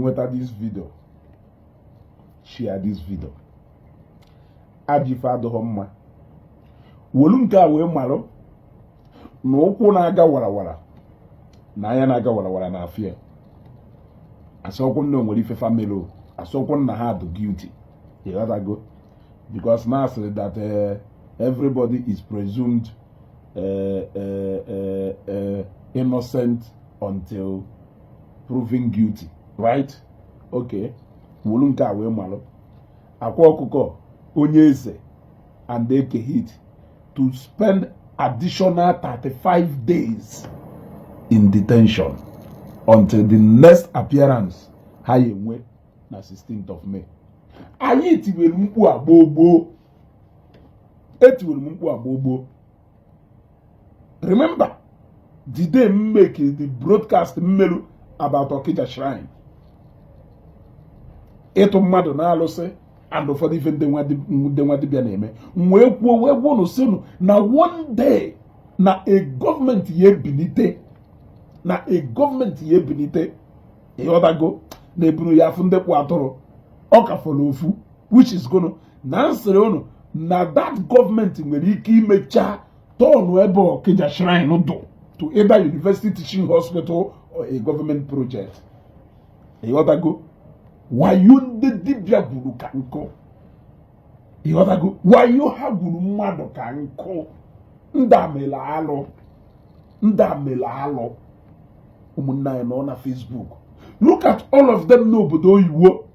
Nweta this video, share this video. Ajọ ife adịghị mma. Welu nke a wee marụ na ụkwụ na-aga warawara na anya na-aga warawara na afịa. Asọkwụ nna nwere ife family o, asọkwụ nna ha dị guilty, ịghọtago? Because na asịrị that everybody is presumed innocent until proven guilty, right? Okay, wolu nke a wee malụ Akwa Ọkụkọ, Onye Eze and Eke Hit to spend additional 35 days in detention until the next appearance ha ya enwe na 16th of May. Anyị tiwere mkpu a gboo gboo, etiwere m mkpu a gboo gboo. Remember the day m make the broadcast mmelu about Okija Shrine, ịtụ mmadụ na-alụsị and ụfọdụ ife ndị nwa dibịa na-eme. M wee kwuo, wee gwuo unu sịnụ na one day na a gọọmenti ya ebilite, na a gọọmenti ya ebilite, ịghọtago, na-eburu ya afụ ndị kpụ atụrụ ọ ka fọrọ ofu, which is gonna na nsịrị unu na that gọọmenti nwere ike imecha tọọnụ ebe Okija Shrine dụ to either university teaching hospital or a government project, ịghọtago? Wayo ndị dibịa gwuru ka nkụ, ịghọtago? Wayo ha gwuru mmadụ ka nkụ. Ndị amele alụ, ndị amele alụ. Ụmụnne anyị nọ na Facebook, look at all of them n'obodo oyibo,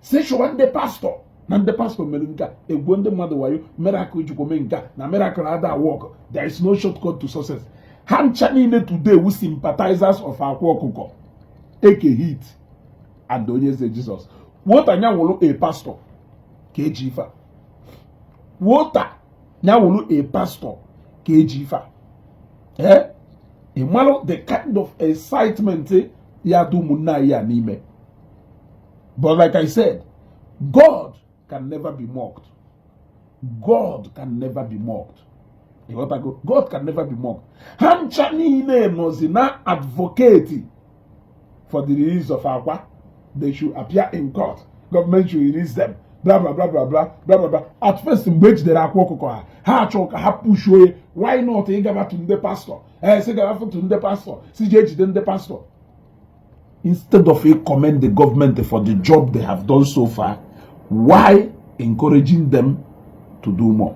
si chụwa ndị pastọ na ndị pastọ mere nke a, egwuo ndị mmadụ wayo. Miracle jikwa mee nke a na miracle ada work. There is no shortcut to success. Ha ncha niile today wu sympathizers of Akwa Ọkụkọ, Eke Hit and Onye Eze Jesus. Wota nya wụrụ a pastor ka eji ife a, wota nya wụrụ a pastor ka eji ife a. Ee, ị malụ the kind of excitement ya dị ụmụnne anyị a n'ime. But like I said, God can never be mocked. God can never be mocked, ịghọtago? God can never be mocked. Ha ncha niile nọzi na advocate for the release of Akwa. They should appear in court, government should release them, blah blah blah blah blah blah blah blah. At first, mgbe ejidere Akwa Ọkụkọ, ha achọ ka ha pushuo ya. Why not ịgaba to ndị pastọ? Ee, si gaba to ndị pastọ, si jee ejide ndị pastọ instead of commend the government for the job they have done so far. Why encouraging them to do more?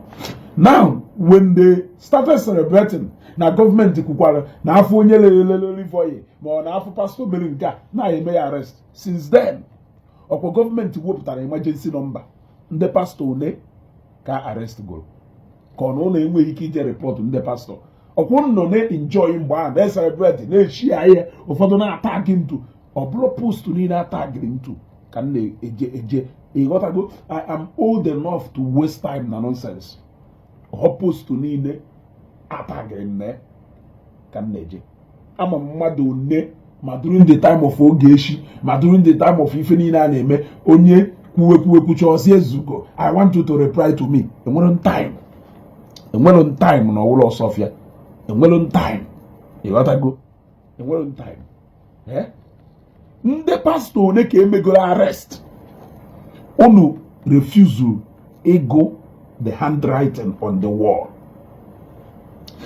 Now, when they started celebrating na gọọmenti kwukwara na afọ onye lelele olive oil ma ọ na afọ pastọ mere nke a na-eme ya arrest, since then ọkwa gọọmenti wepụtara emergency number. Ndị pastọ one ka arrest goro ka ọ na ụlọ enweghị ike ije report ndị pastọ? Ọkwụ nọ na-enjoy mgbe ahụ, na-celebrate, na-echi ya ihe. Ụfọdụ na-atag ntu, ọ bụrụ post niile atagịrị ntu ka m na-eje eje, ịghọtago? I am old enough to waste time na nonsense. Ọ post niile atagịrị m na ka m na-eje. Ama m mmadụ one ma during the time of Ogechi, ma during the time of ife niile a na-eme, onye kwuwe kwuwe kwucha ọsị ezugo, "I want you to reply to me." Enwere time, enwere time na ọwụlọ ọsọfịa, enwere time, ịghọtago? Enwere time. Eh? Ndị pastọ one ka emegoro arrest? Unu refuse ịgụ the handwriting on the wall.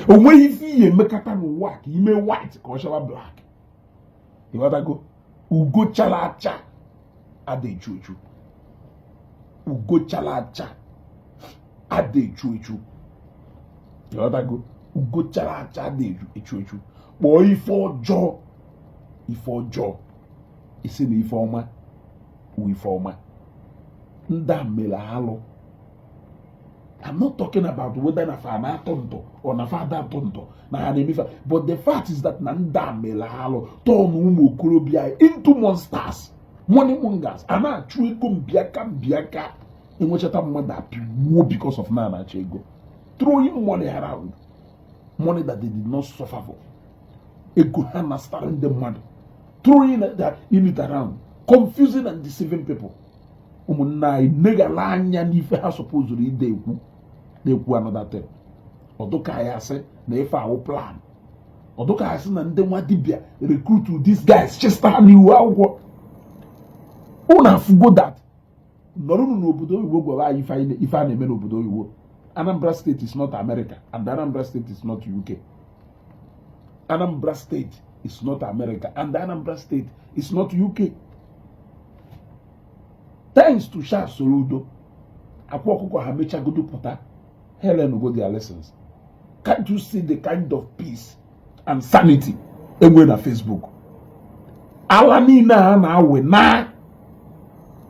O nweghị ife ihe emekata n'ụwa ka ime white ka ọ chawa black, ịghọtago? Ugo chara acha ada echu echu, ugo chara acha ada echu echu, ịghọtago? Ugo chara acha ada echu echu. Kpọọ ife ọjọọ ife ọjọọ, isi na ife ọma wụ ife ọma. Ndị a mere alụ. I'm not talking about whether na fa na-atụ ntụ or na fa ada atụ ntụ na ha na-emefa, but the fact is that na ndị a mere alụ, turn ụmụ okorobịa anyị into monsters, money mongers. A na-achụ ego mbiaka mbiaka, enwechata mmadụ apịgbuo because of na na-achọ ego, throwing money around, money that they did not suffer for, ego ha na-astara ndị mmadụ, throwing that in it around, confusing and deceiving people. Ụmụnne anyị negala anya n'ife ha supposed ide ekwu na-ekwu another thing. Ọdụka ya asị na ife awụ plan. Ọdụka asị na ndị nwa dibịa recruit these guys chesta ha n'iwu akwụkwọ. Unu afụgo that nọrụnụ n'obodo oyibo gwara anyị ife a na-eme n'obodo oyibo. Anambra State is not America and Anambra State is not UK. Anambra State is not America and Anambra State is not UK. Thanks to Charles Soludo, Akwa Ọkụkọ ha mechagodo pụta. Helen go their lessons. Can't you see the kind of peace and sanity enwe na Facebook? Ala niile a na-awe na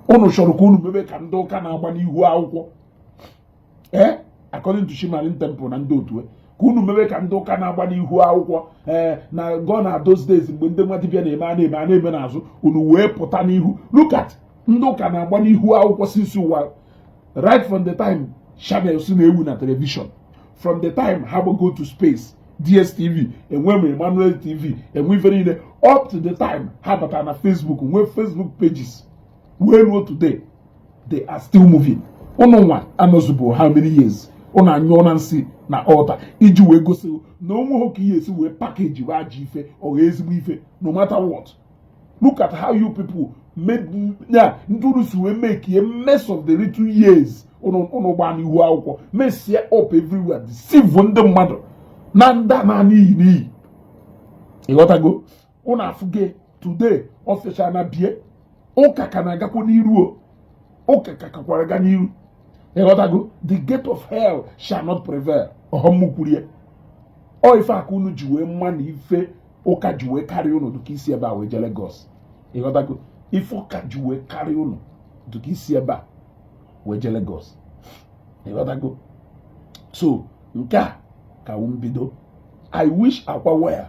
unu chọrọ ka unu mebe ka ndị ụka na-agba n'ihu akwụkwọ, ee, according to Chimarin Temple na ndị otu, ka unu mebe ka ndị ụka na-agba n'ihu akwụkwọ, ee, na go na those days mgbe ndị nwa dibịa na-eme, a na-eme, a na-eme n'azụ, unu wee pụta n'ihu. Look at ndị ụka na-agba n'ihu akwụkwọ since ụwa, right from the time channels na-ewu na television, from the time ha go to space, DSTV enwe, ma Emmanuel TV enwe, ife niile, up to the time ha batara na Facebook, nwee Facebook pages, wee ruo today, they are still moving. Ụnụ nwa anọzụbụ how many years ụnụ anyụọ na nsị na altar iji wee gosi na onwe ha ka ihe esi wee package wee ajọ ife ọghọ ezigbo ife, no matter what. Look at how you people made ya, ndị unu si wee make a mess of the little years ụnụ gbaa n'ihu akwụkwọ, messie up everywhere, deceive ndị mmadụ na ndị a na n'iyi n'iyi. Ịghọtago? Ụnụ afụge today ọfịcha na bie ụka ka na-agakwa n'iru o, ụka ka kakwara aga n'iru. Ịghọtago? The gate of hell shall not prevail. Ọghọm kwurie ọ ife aka unu ji wee mma na ife ụka ji wee karịa unu dịka isi ebe a wee jee Lagos. Ịghọtago? Ife ụka ji wee karịa unu dịka isi ebe a wee jee Lagos. Ịghọtago? So nke a ka m bido. I wish Akwa well,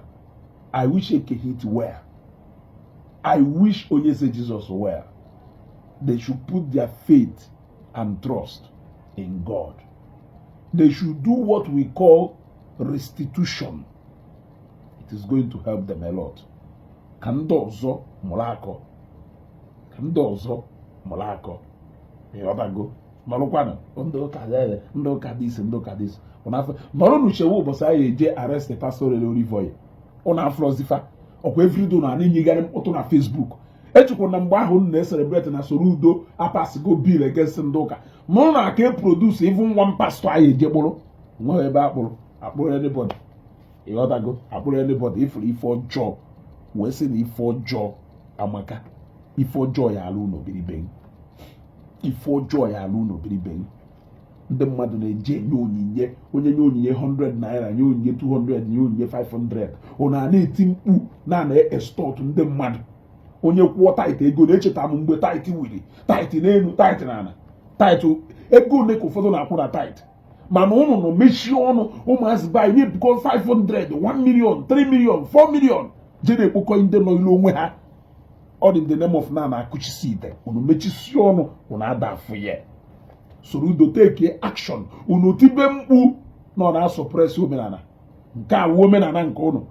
I wish Eke Hit well, I wish Onyeze Jesus well. They should put their faith and trust in God. They should do what we call restitution. It is going to help them a lot. Ka ndị ọzọ mụrụ akọ, ka ndị ọzọ mụrụ akọ. Ịghọtago? Nọrụkwanụ ndị ụka, ndị ụka dị isi, ndị ụka dị isi nọrọ n'uchewe ụbọchị anyị eje arrest pastor olive oil. Ụnụ afrozifa ọkwa everyday na na-enyegharị mkpọtụ na Facebook. Echekwa na mgbe ahụ unu na-ecelebrate na Soludo apassigo bill against ndị ụka, mụrụ na aka eproduce even one pastor anyị eje kpụrụ nweghị ebe akpụrụ akpụrụ anybody. Ịghọtago? Akpụrụ anybody. Ifuru ife ọjọọ wee sị na ife ọjọọ amaka. Ife ọjọọ ya alụ unu biribe, ife ọjọọ ya alụ unu biribe. Ndị mmadụ na-eje enye onyinye, onye nye onyinye 100 naira, nye onyinye 200, nye onyinye 500, ụnụ a na-eti mkpu na na extort ndị mmadụ. Onye kwụọ tithe ego na-echeta m mgbe tithe wiri, tithe n'elu, tithe n'ala, tithe ego ole ka ụfọdụ na-akwụ na tithe, mana ụnụ nọ mechie ọnụ. Ụmụazị be anyị na-ebukọ 500, 1 million, 3 million, 4 million, je na-ekpokọ ndị nọ ilu onwe ha. Ọ dị in the name of na na-akụchisi ite. Unu mechisi ọnụ, unu ada afụ ya. Soludo take action. Unu tibe mkpu na ọ na-asuppress omenala nke awụ omenala nke unu.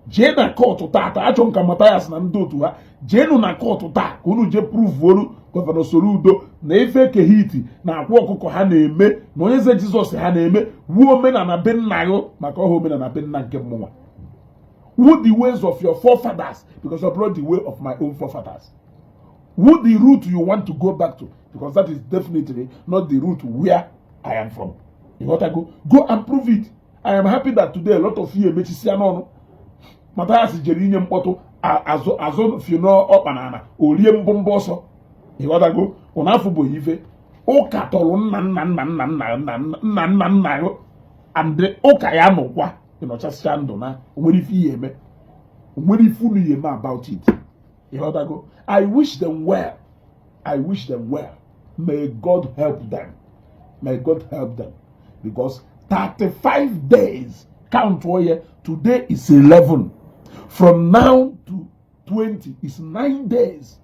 Jee na court tata, achọ nka Mathias na ndị otu ha jeenu na court taa ka unu jee proveuolu Governor Soludo na ife Eke Hit na Akwa Ọkụkọ ha na-eme na Onye Eze Jizọs ha na-eme wuo omenala be nna ya, maka ọha omenala be nna nke mmụnwa wu the ways of your forefathers, because I brought the way of my own forefathers, wu the route you want to go back to, because that is definitely not the route where I am from. Ịghọtago? Go and prove it. I am happy that today a lot of you emechisia n'ọnụ. Mathias jere inye mkpọtụ azụ azụ fino ọkpa na ana orie mbọmbọ ọsọ. Ịghọtago? Ụna afọ bụ ife ụka tọrọ nna nna nna nna nna nna nna nna nna ya and ụka ya nụkwa ịnọchasịcha ndụ na onwere ife ihe eme, onwere ife unu ya eme about it. Ịghọtago? I wish them well, I wish them well. May God help them, may God help them, because 35 days, count oye, today is 11, from now to 20 is 9 days,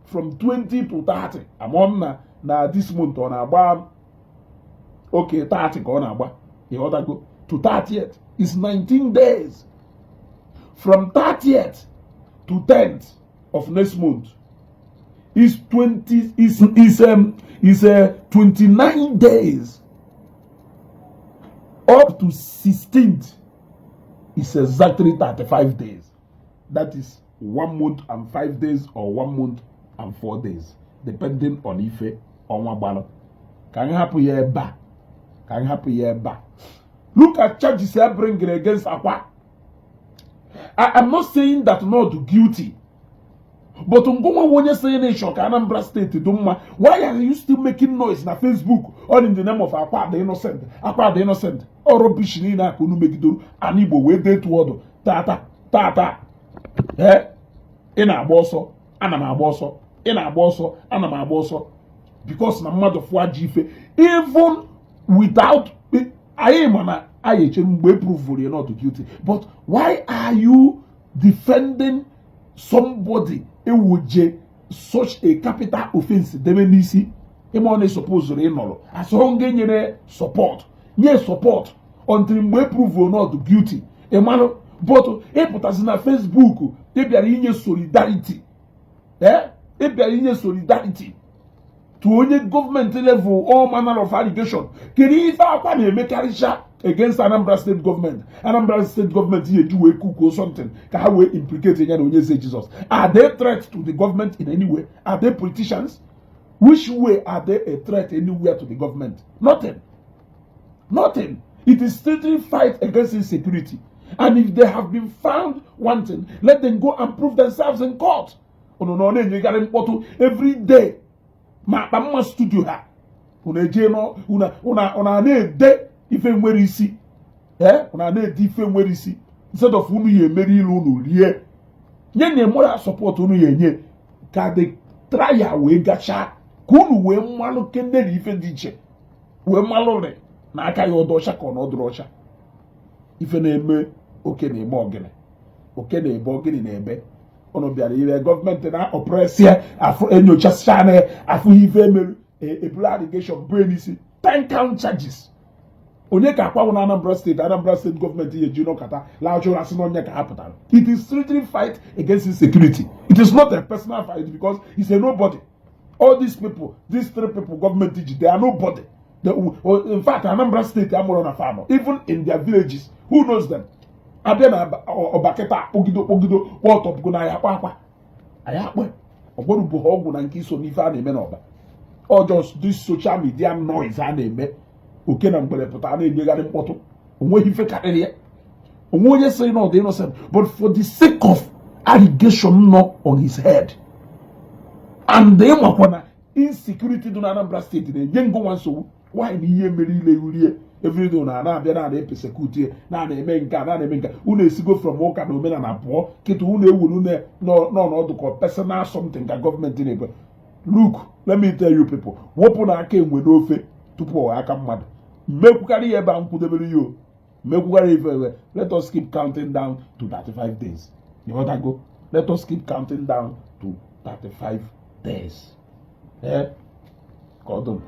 from 20 to 30. Among na this month ọ na-agba okay 30 ka ọ na-agba. Ịghọtago? To 30th is 19 days. From 30th to 10th of next month is 20 is 29 days. Up to 16th Is exactly 35 days. That is 1 month and 5 days or 1 month and 4 days, depending on ife ọnwa gbalụ. Ka anyị hapụ ya ebe a, ka anyị hapụ ya ebe a. Look at charges they bringing against Akwa. I am not saying that not guilty, but ngụnwa onye sịrị na ịchọ ka Anambra State dị mma, why are you still making noise na Facebook all in the name of Akwa the innocent, Akwa the innocent? Ọ rubbish niile aka unu megidoro ana Igbo wee detu ọdụ tata tata. Ee, ị na-agba ọsọ, ana m agba ọsọ. Ị na-agba ọsọ, ana m agba ọsọ, because na mmadụ fụọ ajọ ife, even without anyị ma na anyị eche mgbe prove you not guilty. But why are you defending somebody ewuje such a capital offense debe n'isi? Ịma ọ na-esupposed ịnọrọ asọrọ nga nyere support, nye support until mgbe prove not guilty, ịmalụ. But ịpụtazi na Facebook, ị bịara inye solidarity, ee, ị bịara inye solidarity to onye gọọmenti level all manner of allegation. Kedu ife Akwa na-emekarịcha against Anambra State government? Anambra State government ya eji wee kukuo something ka ha wee implicate ya na Onye Eze Jesus. Are they threat to the government in any way? Are they politicians? Which way are they a threat anywhere to the government? Nothing, nothing. It is strictly fight against insecurity, and if they have been found wanting, let them go and prove themselves in court. Unu nọ na-enyegarị mkpọtụ every day ma akpa mma studio ha unu eje nọ unu na-ede ife nwere isi. Ee, unu na-ede ife nwere isi instead of unu ya emeri ilu unu rie nye na moral support unu ya enye ka the trial wee gachaa, ka unu wee mmalụ kenere ife dị iche, wee mmalụrị na aka ya ọdụ ọcha ka ọ na ọdụrụ ọcha. Ife na-eme oke na-eme ọgịnị, oke na-ebe ọgịnị na-ebe. Unu bịara ire gọọmenti na oppress ya, afụ enyochasịcha na afụghị ife emerụ, eburu allegation bụ n'isi, 10 count charges. Onye ka akwanwụ na Anambra State? Anambra State gọọmenti ya eji nọkọta lachụ asị na onye ka ha pụtara. It is strictly fight against insecurity. It is not a personal fight because it's a nobody. All these people, these three people gọọmenti ji, they are nobody. In fact, Anambra State amụrụ na farm, even in their villages, who knows them? Abịa na Ọbakịta kpọgido kpọgido kpọtọpụgo na ya akpa akwa anyị akpọ ọgbọrụbụ ha ọgwụ na nke iso n'ife a na-eme n'Ọba. Ọ just this social media noise a na-eme, oke na mgbere pụta na-enyegharị mkpọtụ, onweghị ife karịrị ya. Onwe onye sịrị na ọ dị innocent, but for the sake of allegation nọ on his head, and ịmakwa na insecurity dị na Anambra State na-enye ngụnwa nsogbu, nwaanyị na ihe mere ile urie everyday na na-abịa na na-epersecute, na na-eme nke a, na na-eme nke a. Unu esigo from ụka na omenala pụọ kịta, unu ewuru n'ọnọdụ ka personal something ka gọọmenti na-ebe. Look, let me tell you people, wepụ na aka enwe n'ofe tupu ọ aka mmadụ. Mmekwukarị ya ebe a nkwudebere ya o mmekwukarị ife ewe. Let us keep counting down to 35 days. You let us keep counting down to 35 days. Eh, ka ọ dụm.